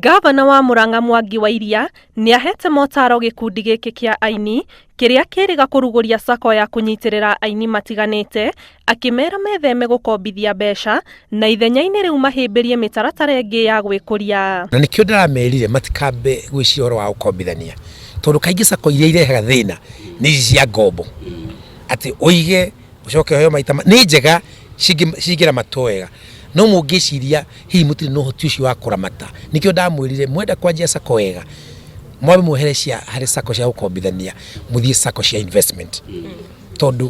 Ngavana wa Murang'a Mwangi wa Iria nĩahete motaro gĩkundi gĩkĩ kĩa aini kĩrĩa kĩrĩga kũrugũria sacco ya kũnyitĩrĩra aini matiganĩte akĩmera metheme gũkombithia mbeca na ithenya-inĩ rĩu mahĩmbĩrie mĩtaratara ĩngĩ ya gwĩkũria. Na nĩkĩo ndĩramerire matikambe gwĩciria ũhoro wa gũkombithania tondũ kaingĩ sacco iria irehaga thĩna nĩ ici cia ngombo atĩ ũige ũcoke ũheo maita nĩ njega cingĩramatwo wega no mũngĩciria hihi mũtirĩ na ũhoti ũcio wa kũramata nĩkĩo ndamwĩrire mwenda kwanjia sacco wega mwambe mwehere cia harĩ sacco cia gũkombithania mũthiĩ sacco cia investment tondũ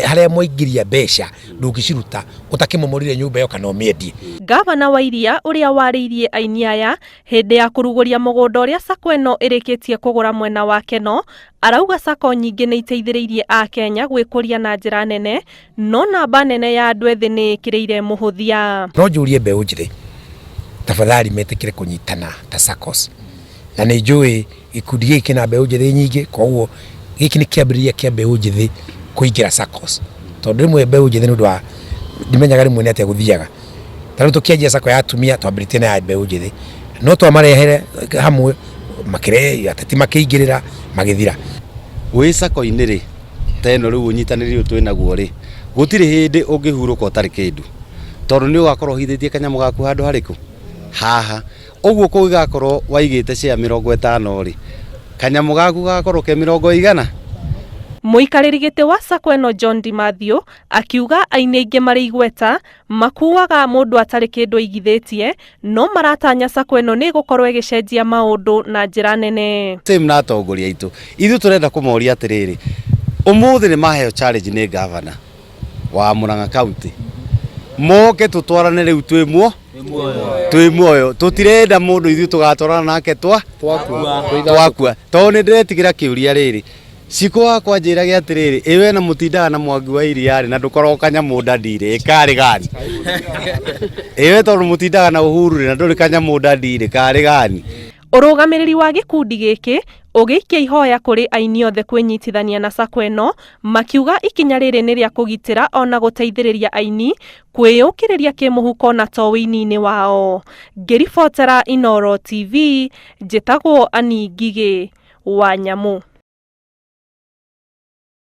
harĩa mwaingĩria mbeca ndũngĩciruta ũtakĩmomorire nyũmba ĩyo kana ũmĩendie. Ngavana wa Iria ũrĩa warĩirie aini aya hĩndĩ ya kũrugũria mũgũnda ũrĩa sacco ĩno ĩrĩkĩtie kũgũra mwena wa Keno, arauga sacco nyingĩ nĩ iteithĩrĩirie Akenya gwĩkũria na njĩra nene, no namba nene ya andũ ethĩ nĩ ĩkĩrĩire mũhũthia. No njũrie mbeũ njĩthĩ tafadhali metĩkĩre kũnyitana ta SACCOS, na nĩ njũĩ gĩkundi gĩkĩ kĩna mbeũ njĩthĩ nyingĩ, koguo gĩkĩ nĩ kĩambĩrĩria kĩa mbeũ njĩthĩ kũingĩra SACCOS, tondũ rĩmwe mbeũ njĩthĩ nĩ ũndũ wa ndimenyaga rĩmwe nĩ atĩa gũthiaga. Ta rĩu tũkĩanjia SACCO ya atumia twambĩrĩtie na ya mbeũ njĩthĩ, no twamarehere hamwe makĩrehe ateti makĩingĩrĩra magĩthira. Wĩ SACCO-inĩ rĩ, ta ĩno rĩu ũnyitanĩri ũyũ twĩnaguo rĩ, gũtirĩ hĩndĩ ũngĩhurũka ũtarĩ kĩndũ, tondũ nĩ ũgakorwo ũhithĩtie kanyamũ gaku handũ harĩkũ? Haha. Ũguo kũngĩgakorwo waigĩte share 50 rĩ, kanyamũ gaku gagakorwo ke mĩrongo ĩigana? Mũikarĩri gĩtĩ wa sacco ĩno John Di akiuga aini aingĩ marĩ igweta makuaga mũndũ atarĩ kĩndũ aigithĩtie no maratanya sacco ĩno nĩ ĩgũkorwo ĩgĩcenjia maũndũ na njĩra nene. Same na atongoria aitũ, ithuĩ tũrenda kũmoria atĩrĩrĩ, ũmũthĩ nĩ maheo challenge nĩ governor wa Murang'a County, moke tũtwarane rĩu twĩ muo twĩ muoyo, tũtirenda mũndũ ithuĩ tũgatwarana nake twa twakua, tondũ nĩ ndĩretigĩra kĩũria rĩrĩ Cikũ wakwa njĩrage atĩrĩrĩ, ĩ we na mũtindaga na Mwangi wa Iria rĩ, na ndũkoragwo kanyamũ ndandi rĩ, ĩ karĩ gani? Ĩ we tondũ mũtindaga na Uhuru rĩ, na ndũrĩ kanyamũ ndandi rĩ, karĩ gani? Ũrũgamĩrĩri wa gĩkundi gĩkĩ ũgĩikia ihoya kũrĩ aini othe kwĩnyitithania na sacco ĩno makiuga ikinya rĩrĩ nĩ rĩa kũgitĩra ona gũteithĩrĩria aini kwĩyũkĩrĩria kĩmũhuko na to wĩini-inĩ wao. Ngĩribotera Inooro TV, njĩtagwo Annie Ngigĩ wa Nyamũ.